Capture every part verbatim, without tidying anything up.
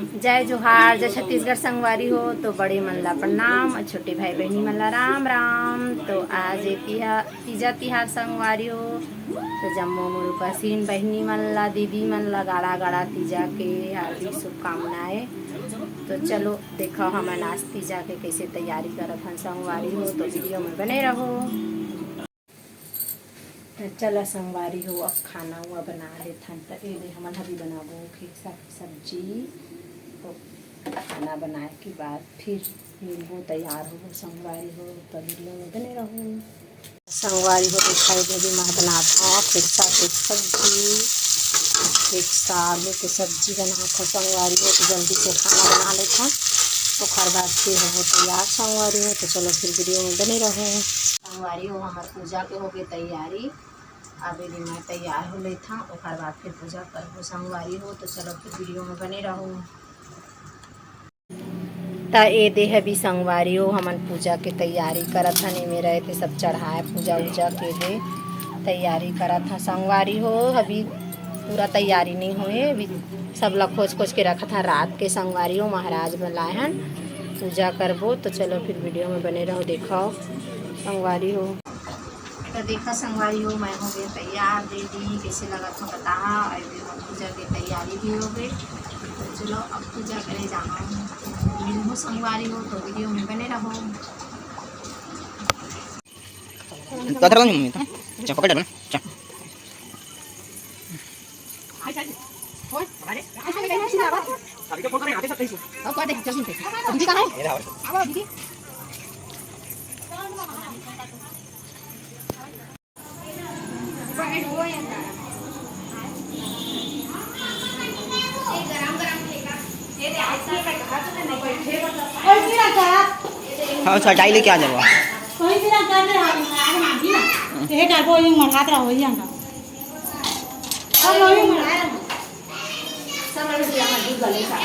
जय जोहार, जय छत्तीसगढ़ संगवारी हो। तो बड़े मन ला प्रणाम और छोटे भाई बहनी मन ला राम राम। तो आज ये तिहा-, तीजा तिहार संगवारी हो, तो जम्मो मोर उपासीन बहनी मन ला, दीदी मन ला गाड़ा गाड़ा तीजा के हार्दिक शुभकामनाएं। तो चलो देखो हमन आज तीजा के कैसे तैयारी करत हन संगवारी हो, तो वीडियो में बने रहो। त चला संगवारी हो, अब खाना उना बना लेथन। त एदे हमन अभी बनाबो खेकसा के सब्जी। तो खाना बनाए के बाद फिर मिलबो, तैयार होबो संगवारी हो, त वीडियो में बने रहो। संगवारी हो, दिखाई देबे मैं बनात हव खेकसा के सब्जी। खेकसा आलू के सब्जी बनात हव संगवारी हो, तो जल्दी से खाना बना लेथन, ओखर बाद फिर होबो तैयार संगवारी हो। तो चलो फिर वीडियो में बने रहो। संगवारी हो, हमर पूजा के होगे तैयारी। अभी भी मैं तैयार हो लेथव, ओकर बाद फिर पूजा करबो संगवारी हो। तो चलो फिर वीडियो में बने रहो। त ए दे अभी संगवारी हो, हमन पूजा के तैयारी करत हन। एमे रहे ते सब चढ़ाए, पूजा उजा के दे तैयारी करत हन संगवारी हो। अभी पूरा तैयारी नहीं होए, अभी सब ला खोज खोज के रखत हन। रात के संगवारी हो महाराज बुलाए हन, पूजा करबो। तो चलो फिर वीडियो में बने रहो, देखो संगवारी हो। तो देखा संगवारी हो, मैं हो गए तैयार। दीदी कैसे लगत हो बताहा। और भी हम पूजा के तैयारी भी हो गई। तो चलो अब पूजा करे जाना, मिलबो संगवारी हो, तो वीडियो में बने रहो। तो अदर नहीं, तो अच्छा पकड़ लो ना। अच्छा। हाँ, उसका डाई लेके आ जाओ। कोई भी रंग कर दे, हाथ में आग मांगी ना। तो हे करबो, ये मढ़ात रहो, ये अंगा। सब लोग ही मढ़ा रहे हैं। सब लोग दिया में दूध गले का।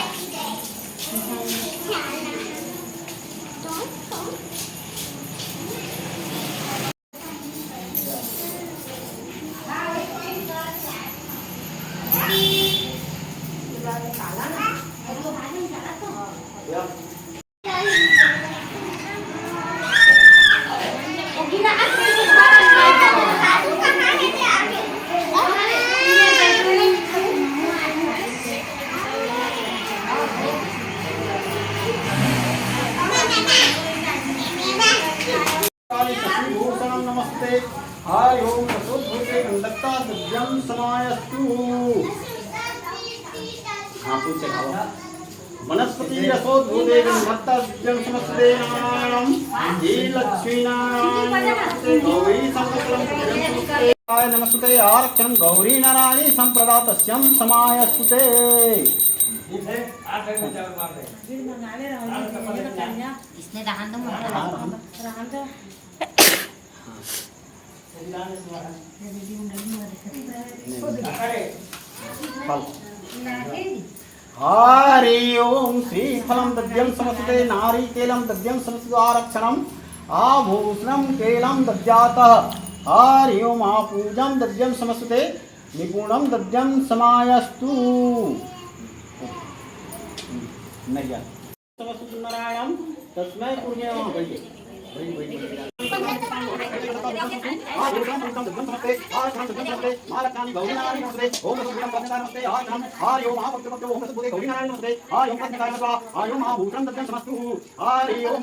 काली शक्ति भूषणम नमस्ते। हरि ओम रसोद्भूते गंधत्ता द्रव्यम समायस्तु। हाँ, पूछ चढ़ाओ। वनस्पति रसोद्भूते गंधत्ता द्रव्यम समस्तते नारायणम। श्री लक्ष्मी नारायण नमस्ते गौरी संकल्पम द्रव्यम समस्तते। नमस्ते आरक्षण गौरी नारायणी संप्रदातस्यम समायस्तुते। इसने रहन दो, रहन दो। हरि ओम श्रीफलं दद्यं समस्तुते, नारिकेलं दद्यं समस्तुते, आरक्षणं आभूषणं केलं दद्यातः। हरि ओम आपूजं दद्यं समस्तुते, निपुणं दद्यं समायस्तु। नहीं यार। समस्तु नारायणं तस्मै कुर्मे नमः। बैठिए, बैठिए, बैठिए। महालक्ष्मी गौरी नारायण नमस्ते। ओम रसोद्भूते गौरी नारायण नमस्ते। हरि ओम महाभूषणं दद्यं समस्तु। हरि ओम।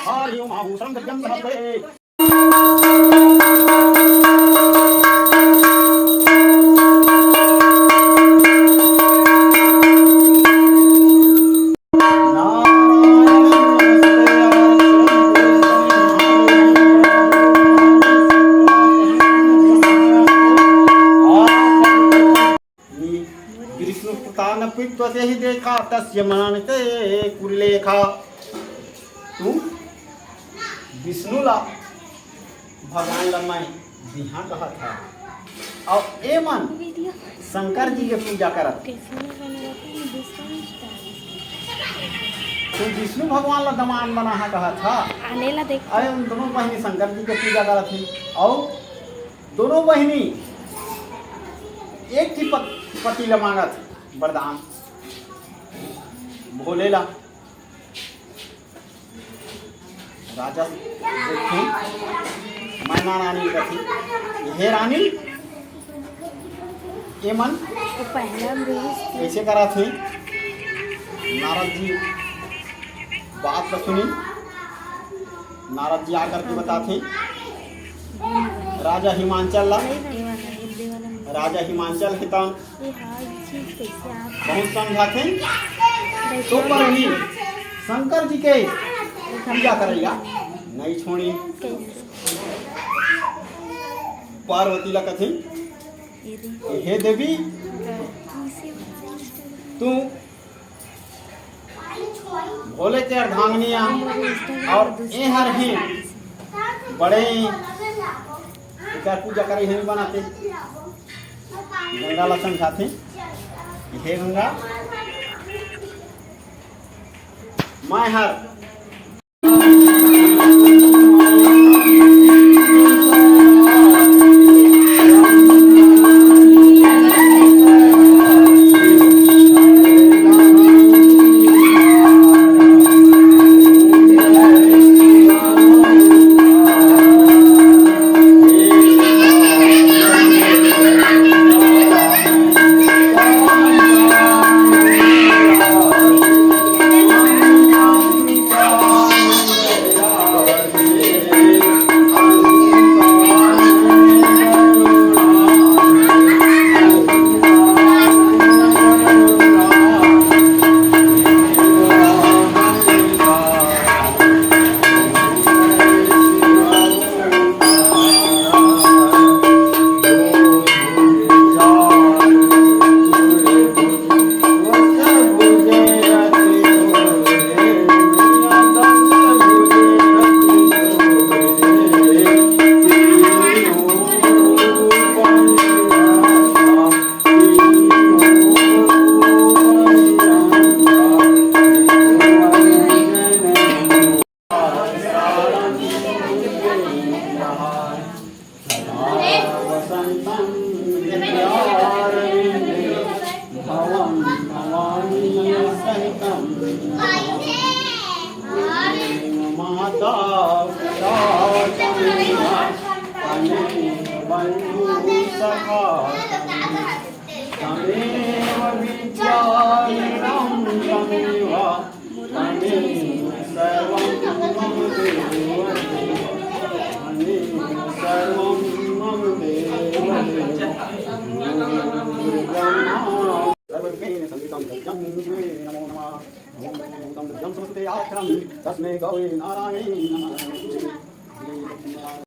हरि ओम आभूषणं दद्यं समस्तु। विष्णु कृता न पीत्वा देहि देखा तस्य मनानिते कुरिलेखा। तू विष्णु ला भगवान ला मैं दिहा कहत हा, अउ ए मन शंकर जी के पूजा करत। तू विष्णु भगवान ला दमान बनाहा कहत हा। आने ला देख। अरे उन दोनों बहिनी शंकर जी के पूजा करत हे, अउ दोनों बहिनी एक ही पत-, पति ला मांगत हे वरदान भोले ला। राजा देखथे, मैना रानी कथे, "हे रानी, ये मन वो पहला ब्रिज थी। कैसे करत हे?" नारद जी बात ला सुनी। नारद जी आकर के बताथे, राजा हिमांचल ला, नहीं, नहीं, ये वाला, हिंदी वाला नहीं। राजा हिमांचल हे त ये हाँ, ये चीज कैसे आप बहुत समझाथे। तो पर भी शंकर जी के पूजा करेगा नहीं छोड़ी। कैसे? पार्वती ला कथे, ये दे। "हे देवी, हाँ। तू भोले के अर्धांगिनी आ, और एहर ही बड़े एकर पूजा करे हे बनाथे।" गंगा ला समझाथे, "हे गंगा, मैं हर तस्मै गौरी नारायणी नमः।